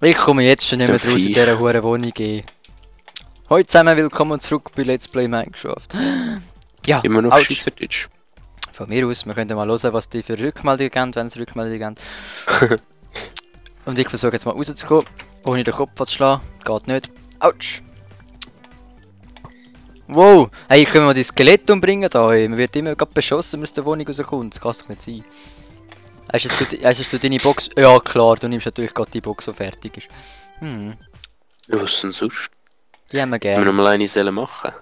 Ich komme jetzt schon nicht mehr raus in dieser hohen Wohnung. Hallo zusammen, willkommen zurück bei Let's Play Minecraft. Ja, immer noch Schweizerdeutsch. Von mir aus, wir können mal hören, was die für Rückmeldungen geben, wenn es Rückmeldungen geben. Und ich versuche jetzt mal rauszukommen, ohne den Kopf zu schlagen. Geht nicht. Autsch! Wow! Hey, können wir die Skelett umbringen da? Man wird immer gerade beschossen, wenn man aus der Wohnung rauskommt. Das kann doch nicht sein. Hast du deine Box? Ja klar, du nimmst natürlich gerade die Box, die fertig ist. Ja, was denn sonst? Die haben wir Können wir gerne. noch mal eine selber machen?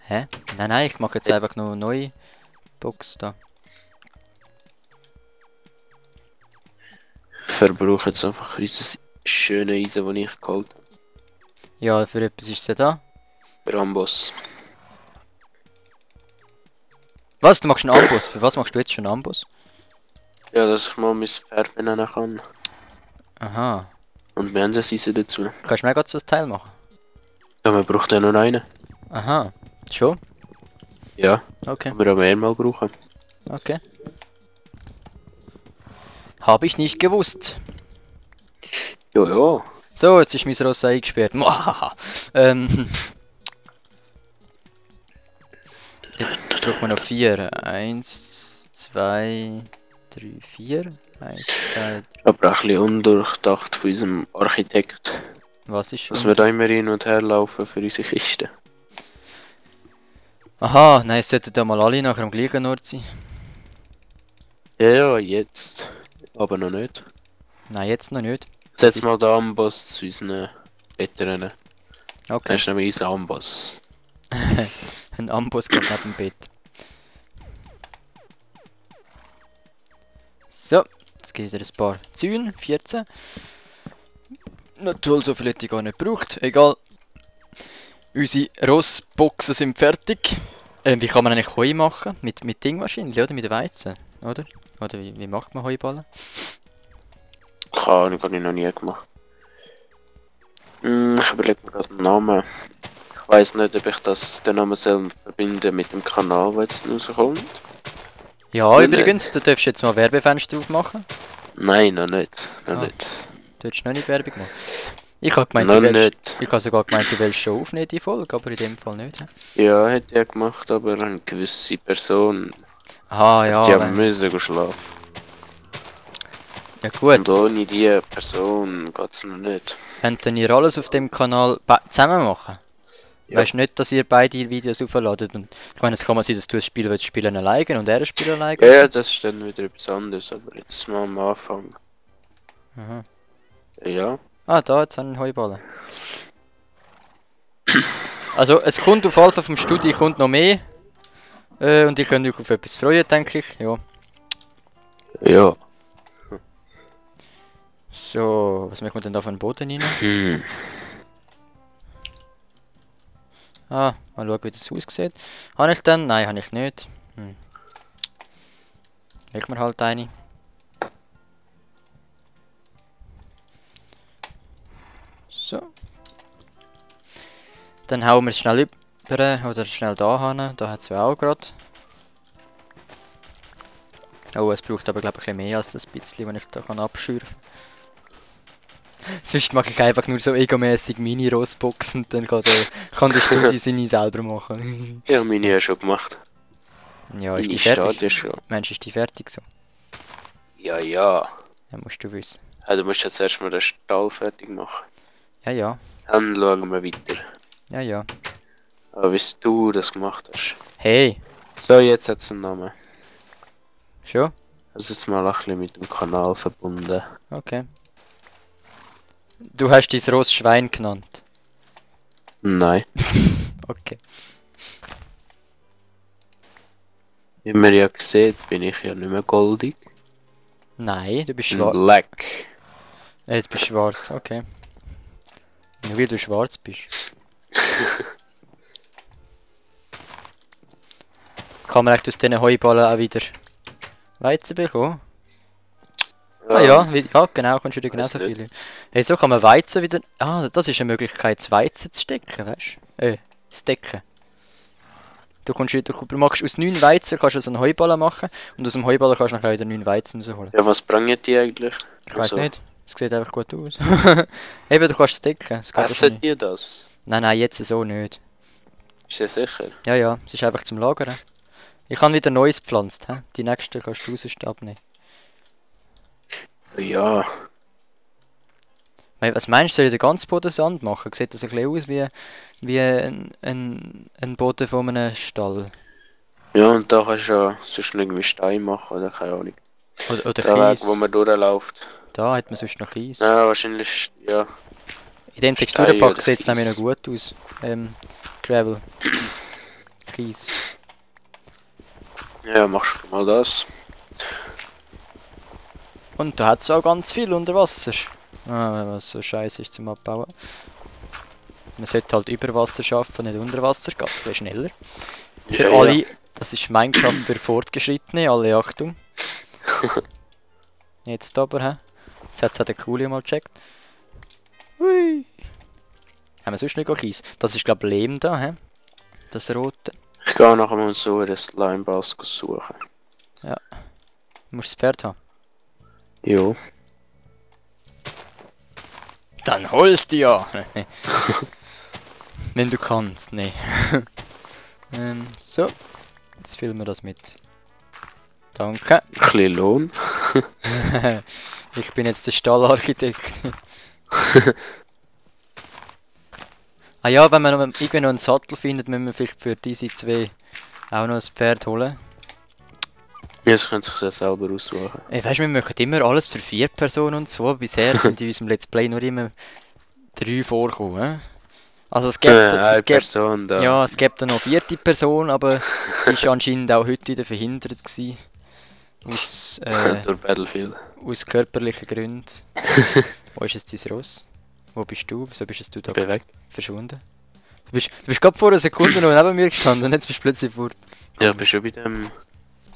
Hä? Nein, ich mache jetzt einfach noch eine neue Box da. Ich verbrauche jetzt einfach dieses schöne Eisen, das ich geholt habe. Ja, für etwas ist sie da. Rambos. Was? Du machst einen Amboss? Für was machst du jetzt schon einen Amboss? Ja, dass ich mal mein Pferd benennen kann. Aha. Und wir haben das Eisen dazu. Kannst du mir gerade so ein Teil machen? Ja, man braucht ja nur einen. Aha. Schon? Ja, Okay. kann man auch mehrmal brauchen. Okay. Habe ich nicht gewusst. Ja, ja. So, jetzt ist mein Ross eingesperrt. Muahaha. Jetzt brauchen wir noch 4. 1, 2, 3, 4. 1, 2, 3. Aber auch ein bisschen undurchdacht von unserem Architekt. Was ist schon? Dass wir da immer hin und her laufen für unsere Kiste. Aha, nein, es sollten da mal alle nachher am gleichen Ort sein. Ja, ja, jetzt. Aber noch nicht. Nein, jetzt noch nicht. Setz mal den Amboss zu unseren Bettern. Okay. Das ist nämlich unser Amboss. Ein Amboss geht neben dem Bett. So, jetzt gibt es ein paar Zäune, 14. Na toll, so viel hätte ich gar nicht gebraucht. Egal. Unsere Rossboxen sind fertig. Wie kann man eigentlich Heu machen? Mit Ding wahrscheinlich, oder? Mit Weizen, oder? Oder wie macht man Heuballen? Keine Ahnung, habe ich noch nie gemacht. Ich überlege mir gerade den Namen. Ich weiss nicht, ob ich den Namen soll verbinden mit dem Kanal, der jetzt rauskommt. Ja, Nein, übrigens, du darfst jetzt mal Werbefenster drauf machen. Nein, noch nicht. Noch Ah. nicht. Du hättest noch nicht Werbung machen. Ich habe gemeint, Noch du willst, nicht. ich habe sogar gemeint, du willst schon aufnehmen, die Folge, aber in dem Fall nicht. He? Ja, hätte ich gemacht, aber eine gewisse Person. Aha, ja. Die haben müssen schlafen. Ja gut. Und ohne die Person geht es noch nicht. Könnt ihr alles auf dem Kanal zusammen machen? Ja. Weißt du nicht, dass ihr beide Videos aufladet? Und ich meine, es kann mal sein, dass du das Spiel willst spielen alleine und er ein Spiel alleine. Ja, das ist dann wieder etwas anderes, aber jetzt mal am Anfang. Aha. Ja. Ah, da, jetzt haben wir einen Heuballen. Also, es kommt auf Alpha vom Studio, kommt noch mehr. Und ich könnt euch auf etwas freuen, denke ich. Ja. Ja. So, was machen wir denn da von den Boden rein? Ah, mal schauen, wie das aussieht. Habe ich dann? Nein, habe ich nicht. Leg mir halt eine. So. Dann hauen wir es schnell über, oder schnell da hin. Da hat es auch gerade. Oh, es braucht aber glaube ich ein bisschen mehr als das bisschen, das ich da abschürfen kann. Sonst mache ich einfach nur so egomäßig Mini-Rossboxen und dann kann der Studio seine selber machen. Ja, meine ja schon gemacht. Ja, ist die Ich stehe fertig? schon. Mensch, ist die fertig so? Ja, ja. Ja, musst du wissen. Ja, du musst jetzt erstmal den Stall fertig machen. Ja, ja. Dann schauen wir weiter. Ja, ja. Aber wie du das gemacht hast. Hey, So, jetzt hat es einen Namen. schon? Das ist mal ein bisschen mit dem Kanal verbunden. Okay. Du hast dein Ross Schwein genannt. Nein. Okay. Wie man ja sieht, bin ich ja nicht mehr goldig. Nein, du bist Ich bin schwarz. black. Jetzt bist du schwarz, okay. Nur weil du schwarz bist. Kann man echt aus diesen Heuballen auch wieder Weizen bekommen? Ah ja, ja genau, kannst du wieder genauso nicht. viele. Hey, so kann man Weizen wieder... Ah, das ist eine Möglichkeit, das Weizen zu stecken, weißt du? Stecken. Du machst aus 9 Weizen kannst du so einen Heuballen machen und aus dem Heuballen kannst du nachher wieder 9 Weizen rausholen. Ja, was bringen die eigentlich? Ich weiß Also, nicht. Es sieht einfach gut aus. Eben, du kannst es decken. Es geht einfach Essen nicht. die das? Nein, jetzt so nicht. Ist das sicher? Ja, es ist einfach zum Lagern. Ich habe wieder Neues gepflanzt. He? Die nächsten kannst du raus abnehmen. Ja. Was meinst du, soll ich den ganzen Boden Sand machen? Sieht das ein bisschen aus wie ein Boden von einem Stall? Ja, und da kannst du ja sonst irgendwie Stein machen oder keine Ahnung. Oder Der Weg, Kies? wo man durchläuft. Da hat man sonst noch Kies. Ja, wahrscheinlich, ja. In dem Stein Texturenpack oder sieht es nämlich noch Kies. gut aus. Gravel. Kies. Ja, machst du mal das. Und da hat es auch ganz viel unter Wasser. Was so scheiße ist zum Abbauen. Man sollte halt über Wasser schaffen, nicht unter Wasser, geht ein bisschen schneller. Für Ja, alle, das ist Minecraft für Fortgeschrittene, alle Achtung. Jetzt aber, hä? Jetzt hat es der Coolio mal gecheckt. Hui! Haben wir sonst nicht Kies? Das ist glaube ich Lehm da, hä? Das rote. Ich gehe nachher mal so einen Slimeballs suchen. Du musst das Pferd haben. Jo. Dann holst du ja! Wenn du kannst, nee. So. Jetzt füllen wir das mit. Danke. Ein bisschen Lohn. Ich bin jetzt der Stallarchitekt. Ah ja, wenn man irgendwie noch einen Sattel findet, müssen wir vielleicht für diese zwei auch noch ein Pferd holen. Ja, sie können sich das selber aussuchen. Ey, weißt du, wir machen immer alles für 4 Personen und so. Bisher sind in unserem Let's Play nur immer 3 vorgekommen. Also es gibt, Eine Person da. ja, es gibt dann noch eine 4. Person, aber die ist anscheinend auch heute wieder verhindert gewesen. Durch Battlefield. Aus körperlichen Gründen. Wo ist jetzt dein Ross? Wo bist du? Wieso bist du da Bin weg. verschwunden? Du bist gerade vor einer Sekunde noch neben mir gestanden und jetzt bist du plötzlich fort. Ja, ich bin schon bei dem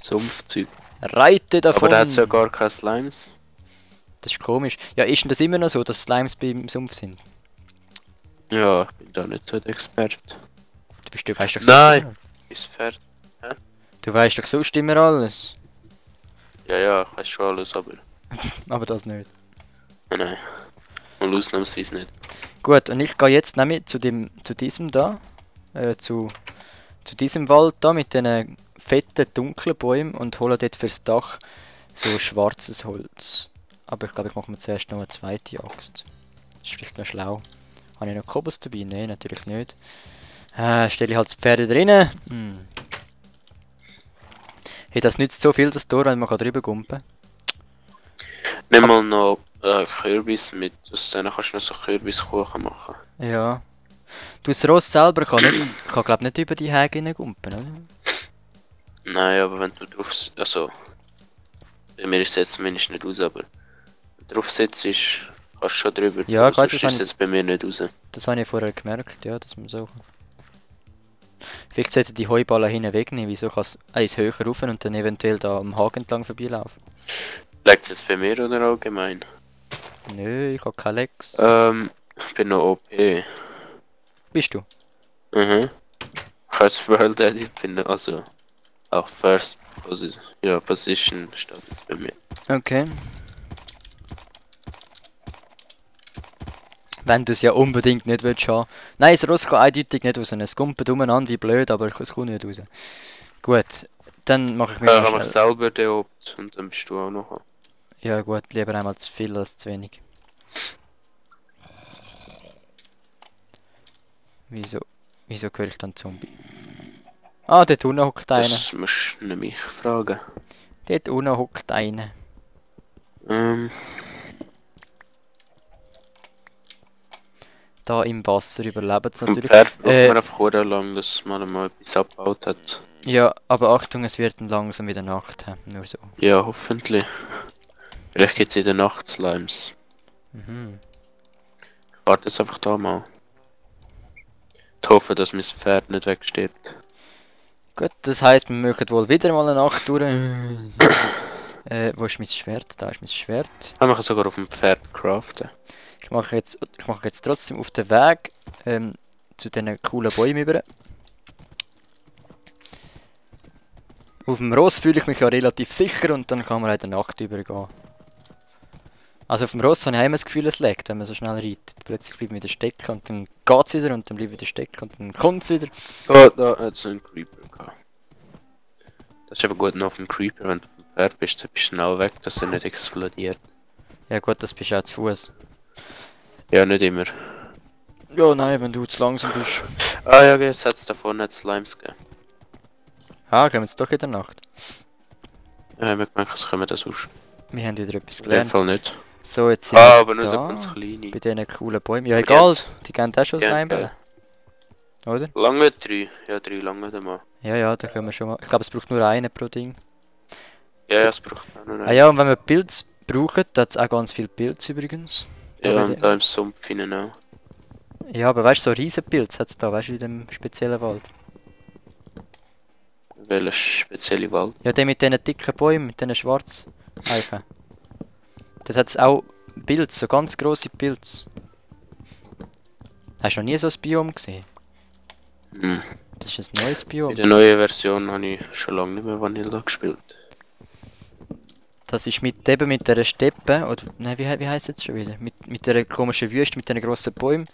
Sumpfzeug. Reite davon! Aber der hat ja gar keine Slimes. Das ist komisch. Ja, ist denn das immer noch so, dass Slimes beim Sumpf sind? Ja, ich bin da nicht so der Experte. Du weißt doch Nein. immer. Ist fertig. Du weißt doch sonst immer alles. Ja, ich weiß schon alles, aber Aber das nicht. nein. Und ausnahmsweise nicht. Gut, und ich gehe jetzt nämlich zu diesem da. Zu diesem Wald da mit diesen fetten, dunklen Bäumen und hole dort fürs Dach so schwarzes Holz. Aber ich glaube, ich mache mir zuerst noch eine zweite Axt. Das ist vielleicht noch schlau. Habe ich noch Kobos dabei? Nein, natürlich nicht. Stelle ich halt das Pferd drinnen. Hey, das nützt so viel, das Tor, wenn man drüber gumpen kann. Nimm mal noch Kürbis mit. Aus denen kannst du noch so Kürbiskuchen machen. Ja. Du, das Ross selber kann glaube nicht über die Häge hineingumpen, oder? Nein, aber wenn du drauf... Also... Bei mir ist es jetzt zumindest nicht raus, aber... Wenn du drauf sitzt, kannst du schon drüber. Ja, ich weiss, sonst das ist es jetzt bei mir nicht raus. Das habe ich vorher gemerkt, ja, dass man so kann. Vielleicht sollte die Heuballen hinten wegnehmen, wieso kann es eins höher rauf und dann eventuell da am Haken entlang vorbeilaufen. Liegt es jetzt bei mir oder allgemein? Nö, ich habe keine Lex. Ich bin noch OP. Bist du? Mhm. Ich habe jetzt World Edit finden, also... Auch First Position, ja, Position steht jetzt bei mir. Okay. Wenn du es ja unbedingt nicht willst haben. Nein, das Ross kann eindeutig nicht raus. Es kumpelt umeinander wie blöd, aber es kommt nicht raus. Gut, dann mache ich mir Ich noch habe mich schnell... selber deobt und dann bist du auch noch. Ja gut, lieber einmal zu viel als zu wenig. Wieso höre ich dann Zombie? Ah, dort unten hockt einer. Das musst du nicht mich fragen. Dort unten hockt einer. Da im Wasser überlebt es Vom natürlich. Pferd braucht man einfach sehr lang, dass man mal etwas abgebaut hat. Ja, aber Achtung, es wird dann langsam wieder Nacht. Nur so. Ja, hoffentlich. Vielleicht gibt es in der Nacht Slimes. Mhm. Ich warte jetzt einfach da mal. Ich hoffe, dass mein Pferd nicht wegstirbt. Gut, das heisst, wir machen wohl wieder mal eine Nacht durch. Wo ist mein Schwert? Da ist mein Schwert. Ich kann sogar auf dem Pferd craften. Ich mache jetzt trotzdem auf den Weg zu diesen coolen Bäumen über. Auf dem Ross fühle ich mich ja relativ sicher und dann kann man in der Nacht übergehen. Also auf dem Ross habe ich immer das Gefühl, es leckt, wenn man so schnell reitet. Plötzlich bleibt man wieder stecken und dann geht's wieder und dann bleibt wieder stecken und dann kommt's wieder. Oh, da hat es einen Creeper gehabt. Das ist aber gut noch auf dem Creeper, wenn du auf dem Pferd bist, dann bist du schnell weg, dass er nicht explodiert. Ja gut, das bist du auch zu Fuß. Ja, nicht immer. Ja, nein, wenn du zu langsam bist. Ah ja, jetzt hat es da vorne nicht Slimes gegeben. Ah, kommen jetzt doch in der Nacht. Ja, ich habe gemerkt, es kommen das aus. Wir haben wieder etwas In dem gelernt. Fall nicht. So, jetzt sind Ah, wir aber nur so ganz da. kleine. Bei diesen coolen Bäumen. Ja, Aber egal, jetzt- die gehen auch schon Ja, Slime. Oder? Lange 3. Ja, 3 lange da mal. Ja, ja, da können wir schon mal. Ich glaube, es braucht nur einen pro Ding. Ja, ja, es braucht auch noch Ah ja, und wenn wir Pilze brauchen, da hat es auch ganz viel Pilze übrigens. Da Ja, bei und da im Sumpf hinein auch. Ja, aber weißt du, so Riesenpilze hat es da, weißt du, in dem speziellen Wald. Welcher spezielle Wald? Ja, der mit diesen dicken Bäumen, mit diesen schwarzen Eichen. Das hat auch Pilze, so ganz grosse Pilze. Hast du noch nie so ein Biom gesehen? Hm. Das ist ein neues In Biom. der neuen Version habe ich schon lange nicht mehr Vanilla gespielt. Das ist eben mit dieser Steppe, oder nein, wie heisst es jetzt schon wieder? Mit dieser komischen Wüste, mit diesen grossen Bäumen.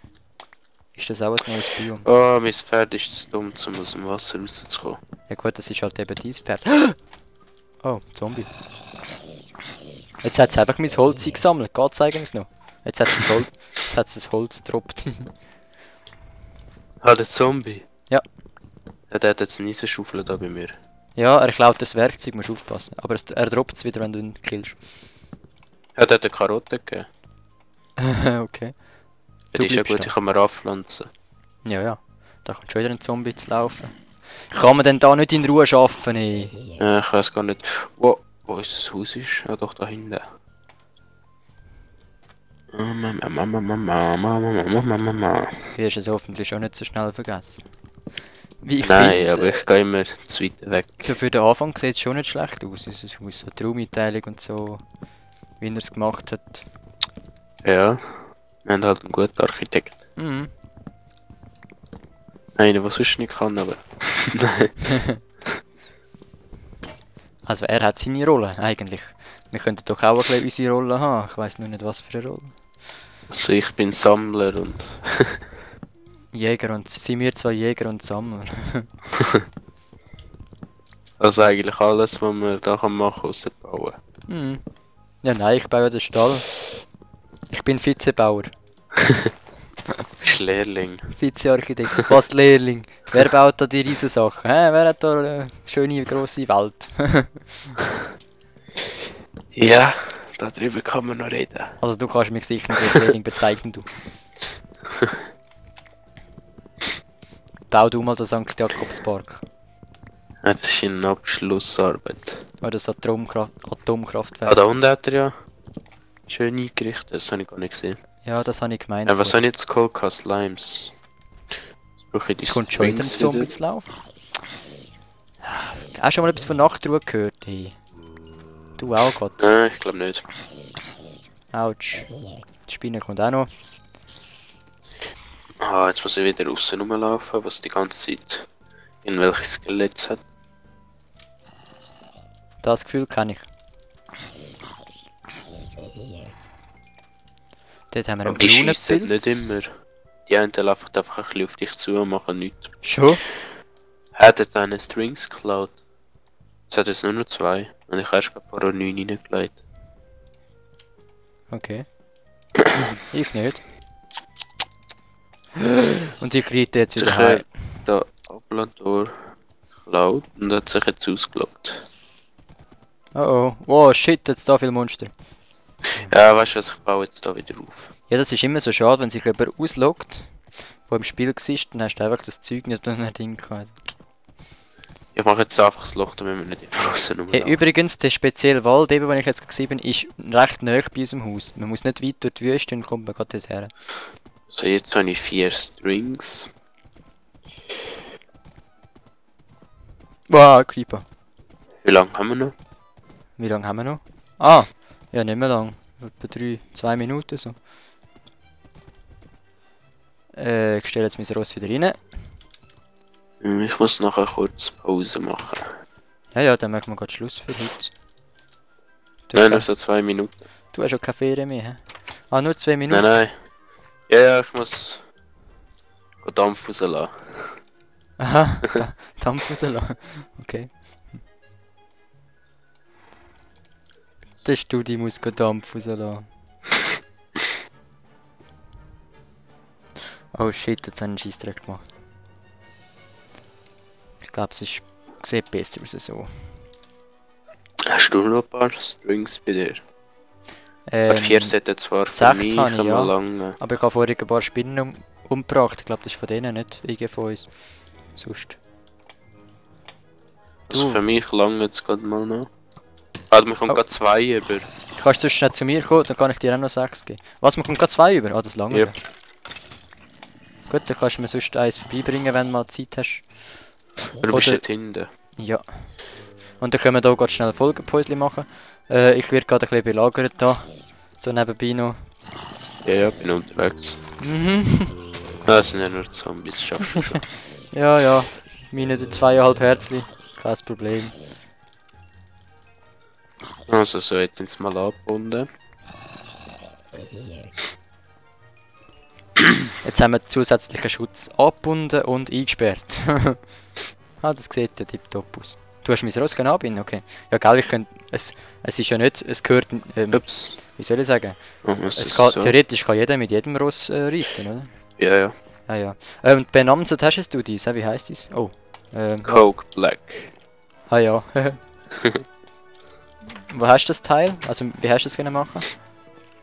Ist das auch ein neues Biom? Oh, mein Pferd ist zu dumm, um aus dem Wasser rauszukommen. Ja gut, das ist halt eben dein Pferd. Oh, Zombie. Jetzt hat es einfach mein Holz eingesammelt, geht's eigentlich noch? Jetzt hat es das Holz gedroppt. Ah, der Zombie? Ja. Ja, der hat jetzt eine Eisenschaufel da bei mir. Ja, er klaut das Werkzeug, musst aufpassen. Aber er droppt es wieder, wenn du ihn killst. Ja, der hat eine Karotte gegeben. Okay. Ja, Du die ist ja bleibst gut, da. ich kann mir anpflanzen. Ja, ja. Da kommt schon wieder ein Zombie zu laufen. Kann man denn da nicht in Ruhe arbeiten, ey? Ja, ich weiß gar nicht, wo unser Haus ist. Ah, doch, da hinten. Du wirst es hoffentlich auch nicht so schnell vergessen. Wie ich Nein, finde, aber ich gehe immer zu weit weg. so für den Anfang sieht es schon nicht schlecht aus. Unser Haus, so die Raumeinteilung und so, wie er es gemacht hat. Ja, wir haben halt einen guten Architekt. Mhm. Einen, der sonst nicht kann, aber... Also er hat seine Rolle, eigentlich. Wir könnten doch auch ein bisschen unsere Rolle haben. Ich weiß nur nicht, was für eine Rolle. Also ich bin Sammler und... Jäger und... Sind wir zwei Jäger und Sammler? Also eigentlich alles, was man da machen kann, ausser bauen. Mhm. Ja, nein, ich baue den Stall. Ich bin Vizebauer. Du bist Lehrling. Vizearchitekt. Was Lehrling? Wer baut da die Riesensachen? Wer hat da eine schöne grosse Welt? Ja, darüber kann man noch reden. Also du kannst mich sicher nicht als Lehrling bezeichnen, du. Bau du mal den St. Jakobspark. Ja, das ist eine Abschlussarbeit. Oder das Atomkraftwerk. Ah, da unten hat er ja schön eingerichtet, das habe ich gar nicht gesehen. Ja, das habe ich gemeint. Ja, was habe ich jetzt geholt? Slimes. Jetzt brauche ich die Jetzt kommt schon wieder ein Strings Zombie wieder. zu laufen. Hast du schon mal etwas von Nachtruhe gehört? Hey? Du auch, Gott. Nein, ich glaube nicht. Autsch. Die Spinne kommt auch noch. Ah, jetzt muss ich wieder außen rumlaufen, was die ganze Zeit irgendwelche Skeletts hat. Das Gefühl kenne ich. Dort haben wir einen Aber die braunen schiessen nicht Pilz. immer. Die einen laufen einfach ein bisschen auf dich zu und machen nichts. Schon? Hat jetzt eine Strings geklaut. Es hat jetzt nur noch 2. Und ich habe erst gerade paar 9 reingelegt. Okay. Ich nicht. Und ich reite jetzt wieder Sicher heim. der Ablandor geklaut und hat sich jetzt ausgelockt. Oh oh. Wow, shit, jetzt da viele Monster. Ja, weißt du was, ich baue jetzt da wieder auf. Ja, das ist immer so schade, wenn sich jemand ausloggt, der im Spiel war, dann hast du einfach das Zeug nicht und ein Ding gehabt. Ich mache jetzt einfach das Loch, damit wir nicht in Rosen Hey, rumlaufen. übrigens, der spezielle Wald, eben, den ich jetzt gesehen bin, ist recht nahe bei unserem Haus. Man muss nicht weit durch die Wüste, dann kommt man gerade dorthin. So, jetzt habe ich 4 Strings. Wow, Creeper. Wie lange haben wir noch? Wie lange haben wir noch? Ah, ja, nicht mehr lang. Etwa 2 Minuten so. Ich stelle jetzt mein Ross wieder rein. Ich muss nachher kurz Pause machen. Ja, ja, dann machen wir gerade Schluss für heute. Nein, noch so 2 Minuten. Du hast schon keine Ferien mehr, hä? Ah, nur 2 Minuten? Nein, nein. Ja, ich muss Dampf rauslassen. Aha, Dampf rauslassen. Okay. Der Studi muss Dampf rauslassen. Oh shit, jetzt haben wir einen Scheissdreck gemacht. Ich glaube, es sieht besser aus so. Hast du noch ein paar Strings bei dir? 4 sollten zwar für 6 mich habe ich, ja. lang. Aber ich habe vorhin ein paar Spinnen umgebracht. Ich glaube, das ist von denen, nicht IG von uns. Sonst. Also für mich lange jetzt gerade mal noch. Ah, mir kommt gerade 2 über. Kannst du sonst schnell zu mir kommen, dann kann ich dir auch noch 6 geben. Was, mir kommt gerade 2 über? Ah, das lange. Ja. Gut, dann kannst du mir sonst eins vorbeibringen, wenn du mal Zeit hast. Du bist dort hinten. Ja. Und dann können wir hier gerade schnell ein Folgenpäuschen machen. Ich werde gerade ein bisschen belagert da. So nebenbei noch. Ja, bin unterwegs. Mhm. Das sind ja nur Zombies, schaffst du schon. Ja. Meine 2,5 Herzli. Kein Problem. Also so, jetzt sind sie mal abgebunden. Jetzt haben wir zusätzlichen Schutz abgebunden und eingesperrt. Ah, das sieht ja tipptopp aus. Du hast mein Ross anbinden, okay. Ja, gell, ich könnte. Es ist ja nicht. Es gehört. Ups. Wie soll ich sagen? Oh, Es kann, theoretisch kann jeder mit jedem Ross reiten, oder? Ja, ja. Ah ja. Und benamselt hast du dies, wie heisst dies? Oh. Coke Black. Ah ja. Wo hast du das Teil? Also wie hast du das können machen?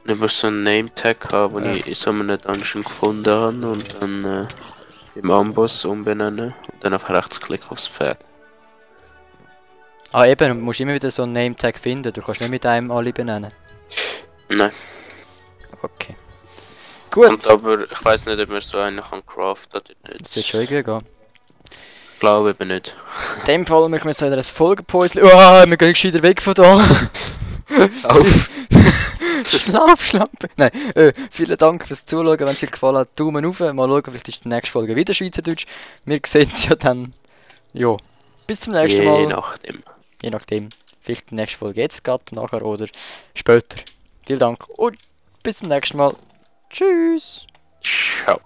Ich muss so einen Name-Tag haben, den ich in so einem Dungeon gefunden habe und dann im Amboss umbenennen und dann auf Rechtsklick aufs Pferd. Ah eben, du musst immer wieder so einen Name-Tag finden, du kannst nicht mit einem alle benennen. Nein. Okay. Gut. Und aber ich weiß nicht, ob man so einen kann craften oder nicht. Das wird schon irgendwie gehen. Ich glaube eben nicht. In dem Fall machen wir jetzt wieder ein Folgenpäuschen. Wir gehen gescheiter weg von da. Auf! Schlafschlampe! Nein, vielen Dank fürs Zuschauen. Wenn es euch gefallen hat, Daumen hoch. Mal schauen, vielleicht ist die nächste Folge wieder Schweizerdeutsch. Wir sehen uns ja dann. Ja, bis zum nächsten Mal. Je nachdem. Je nachdem. Vielleicht die nächste Folge jetzt gerade, nachher oder später. Vielen Dank und bis zum nächsten Mal. Tschüss! Ciao.